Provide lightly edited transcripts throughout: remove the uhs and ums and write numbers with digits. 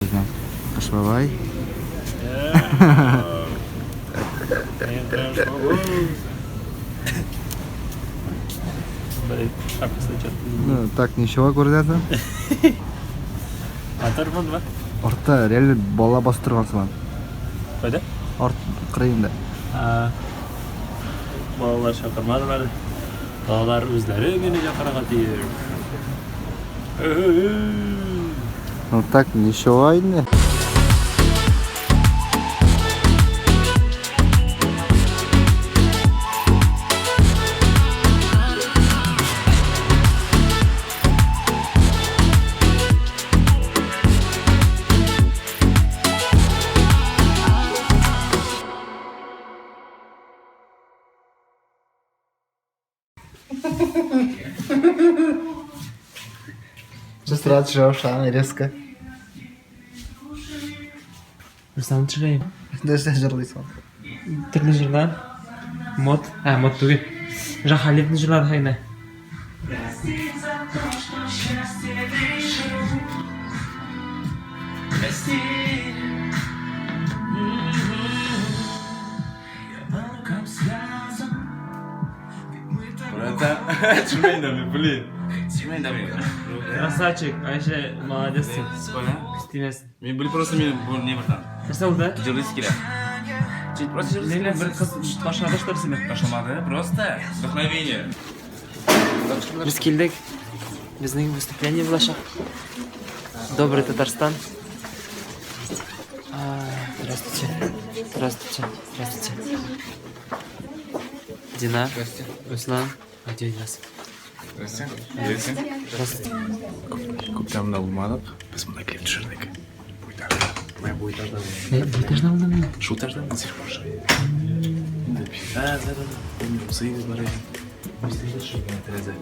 Безнең Кыш бабай. Ну, так ничего күренәсең. Матурмынмы? Артта реально бала басып торган сыман. Кайда? Арт кырыенда. Балалар чакырмадылар. Балалар үзләре мине чакырырга тиеш. Ну так ничего инде. Сразу же резко. Руслан төшерәем. Нәрсә җырлыйсың? Төрле җырлар. Мод. Ә, мод түгел. Жахалевның җырлары хәйнә. Братан, төшмәйм дә мин, блин. Төшмәйм дә мин. Красавчик, вообще молодец син. Сколько? Тимәс. Мин блин просто мин бу не братан. Нәрсә булды? Җырлыйсы килә. Чит просто җырлыйсы Ләйлә килә. бер кыз ташлады что ли сине? Ташламады, просто вдохновение. Без килдек. Безнең выступление булачак. Добрый Татарстан. А, Здравствуйте. Здравствуйте. Здравствуйте. Дина. Руслан. А где у нас? Здравствуйте. Күптән монда булмадык. Без монда килеп төшердек. Бу этажда. Менә бу этажда. Бу этажда булдымы? Шул этажда мы сих пор живем. Да, да, да. Помню, сыйды бар иде. Тәрәзә.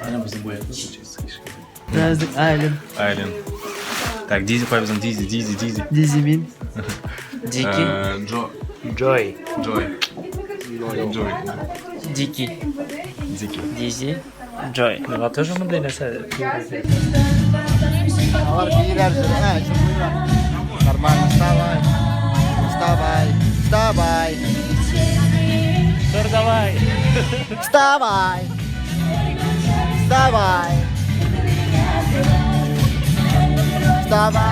Ана безнең бу якта получается. Праздник Айлен. Айлен. Так, Дизи куябыз, Дизи, Дизи, Дизи. Дизи мин. Дики. Джо. Джой. Джой. Джой. Дики. Дики. Дизи. Джой. Миңа тоже мондай нәрсә. Алар бииләр җыр, ә, җырлыйлар. Нормально, вставай. Вставай, вставай. Тор давай. Вставай. Вставай. Вставай.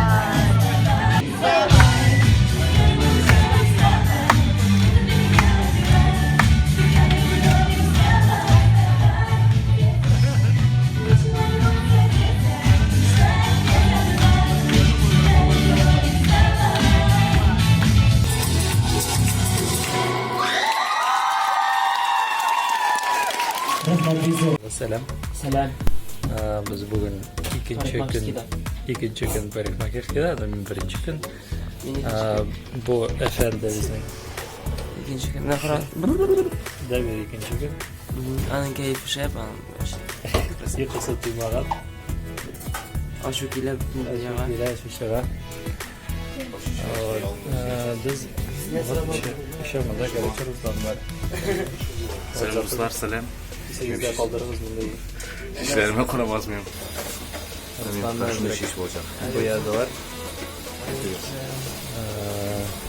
Сәлам. Сәлам. Без бүген икенче көн Парикмахерскийда. икенче көн парикмахерскийда, да, мин беренче көн. Бу әфәнде безнең. Икенче көн. Менә кара. Дамир икенче көн. Аның кәефе шәп, аның вообще. Йокысы туймаган. Ачу килә бөтен дөньяга. Килә, ачу чыга. Вот, Без вот еще монда, короче, Руслан бар. Сәлам, дуслар, сәлам. Исегездә калдырыгыз мондый Эшләремә карап азмыйм. Русланны буядылар.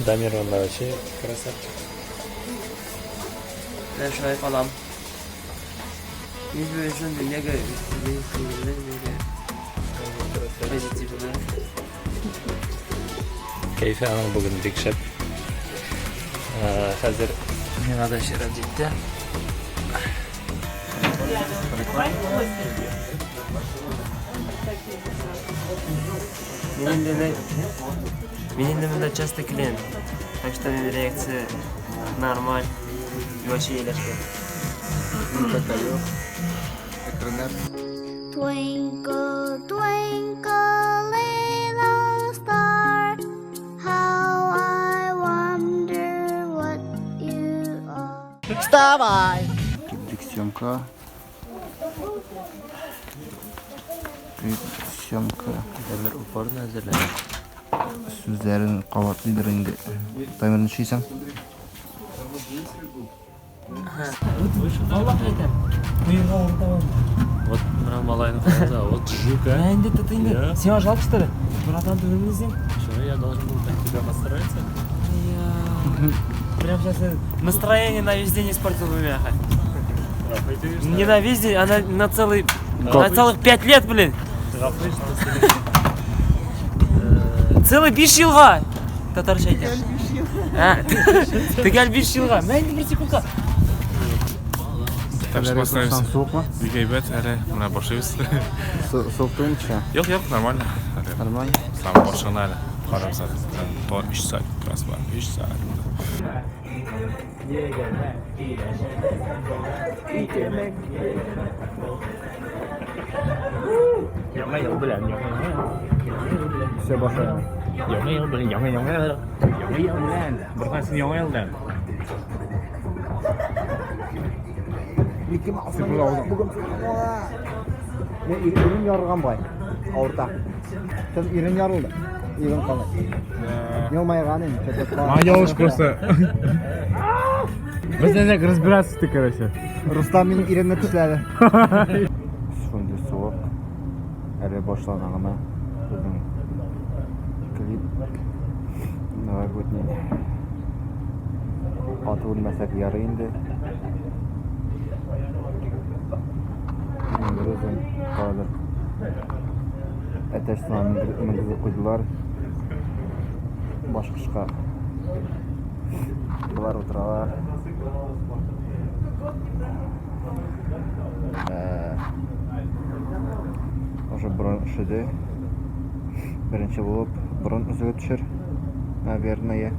Дамир монда вообще красавчик. Менә шулай калам. Мин бүген шундый мега, мин күңелле, мега позитивный. Кәефе аның бүген бик шәп. Хәзер миңа да чират җитте. Мин инде мин инде монда часто клиент. Так что минем реакция нормаль. И вообще ияләшкән. Twinkle, twinkle, little star, how I wonder what you are. Вставай. Киттек съемка. Съемка. Дамир упорно әзерләнә. Сүзләрен кабатлыйдыр инде. Таймерны чөйсәң. Валлаһ әйтәм. Муенга авырта. Вот менә малайны карагыз, вот жук, а. Ә инде тот инде. Я. Сиңа жалко, что ли? Братан түгелмени син? Что, я должен был так тебя подстроиться? Прям сейчас настроение на весь день испортил бы меня. Не на весь день, а на целый, на целых 5 лет, блин. Целый 5 елга. Татарча әйтәм. А, төгәл 5 елга. Менә инде бер секундка. Так что поставимся. Суыкмы? Бик әйбәт, әле менә башлыйбыз. Суык түгелме? Юк, юк, нормально. Әле Нормально. Сам башына әле. Карап сәгать. То 3 сәгать торасы бар. 3 сәгать. Яңа ел белән, яңа ел. Все, башлыйм. Яңа ел белән, яңа яңа ел. Яңа ел белән. Бер син яңа елдан. Микки Маус. Бүген Мен ирен ярылган бугай. Авырта. Сейчас ирен ярылды. Ирен калды. Елмайган инде. Моя просто. Без нәзәк разбираться ты, короче. Рустам минем иренне тешләде. Шундый суык. Әле башлана гына безнең клип новогодний. Атып үлмәсәк ярый инде. Мин берүзем хәзер әтәч сыман менгезеп куйдылар. Башкычка. Болар утыралар. Уже борын өшеде. Беренче булып борын өзелеп төшер. Наверное.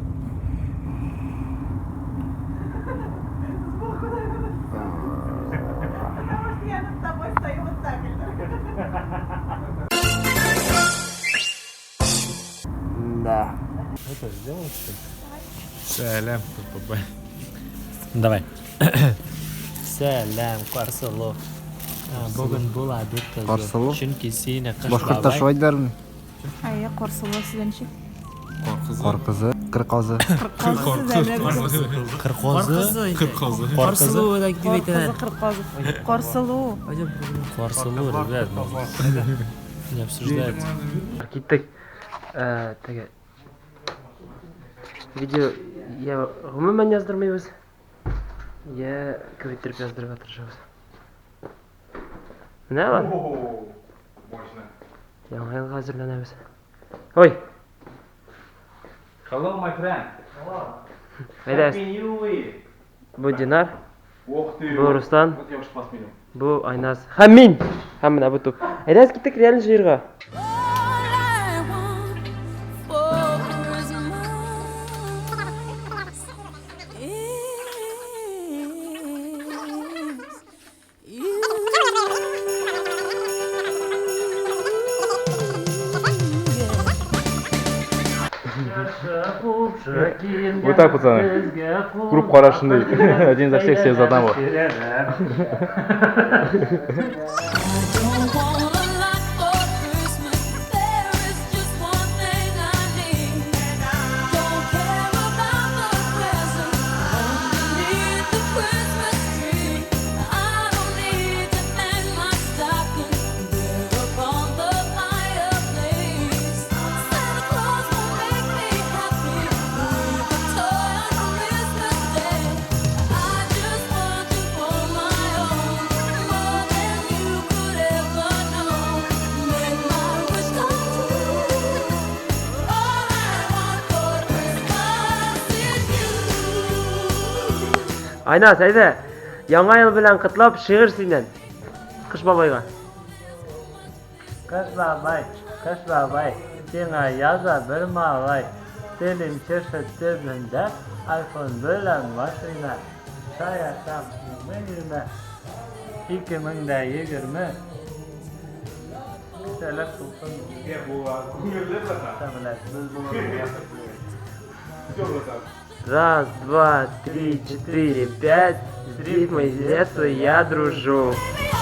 Потому что я над тобой стою вот так. Да. Сәлам, бабай. Давай. Сәлам, Карсылу. Бүген була бик кызу. Карсылу? Чөнки сине кыш Башкортта бабай. шулай диләрме? Әйе, Карсылу, сездә ничек? Кар кызы, кыр казы. Кыркозы. Кыркозы. Карсылу да дип әйтәләр. Кыр казы. Карсылу. Карсылу, ребят. Не обсуждается. Киттек. Теге. Видео я гомумән яздырмыйбыз. Я күп иттереп яздырырга тырышабыз. Менә бар. Яңа елга әзерләнәбез. Ой, Hello, my friend. әйдә. New Year. Бу Динар, Ох ты. бу Руслан, Вот я уж посмотрел. бу Айназ. Һәм мин. Һәм менә бу туп. Әйдә, киттек реаль җыерга. All I want for Christmas is you. Вот так, пацаны. Группа карашындай. Один за всех, все за одного. Don't want a lot for Christmas. There is just one thing I need. Don't care about the presents underneath the Christmas tree. I don't need to hang my stocking there upon the fireplace. Santa Claus won't make me happy with a toy on Christmas Day. I just want you for my own, more than you could ever know. Make my wish come true. All I want for Christmas is you. Айназ, әйдә. Яңа ел белән котлап шигырь синнән. Кыш бабайга. Кыш бабай, кыш бабай, сиңа яза бер малай. Телим чыршы төбендә iPhone белән машина. Шаяртам, йөрмә. 2020. Кесәләр тулсын. Без булырбыз. Раз, два, три, четыре, пять. С рифмой детства я дружу. Baby,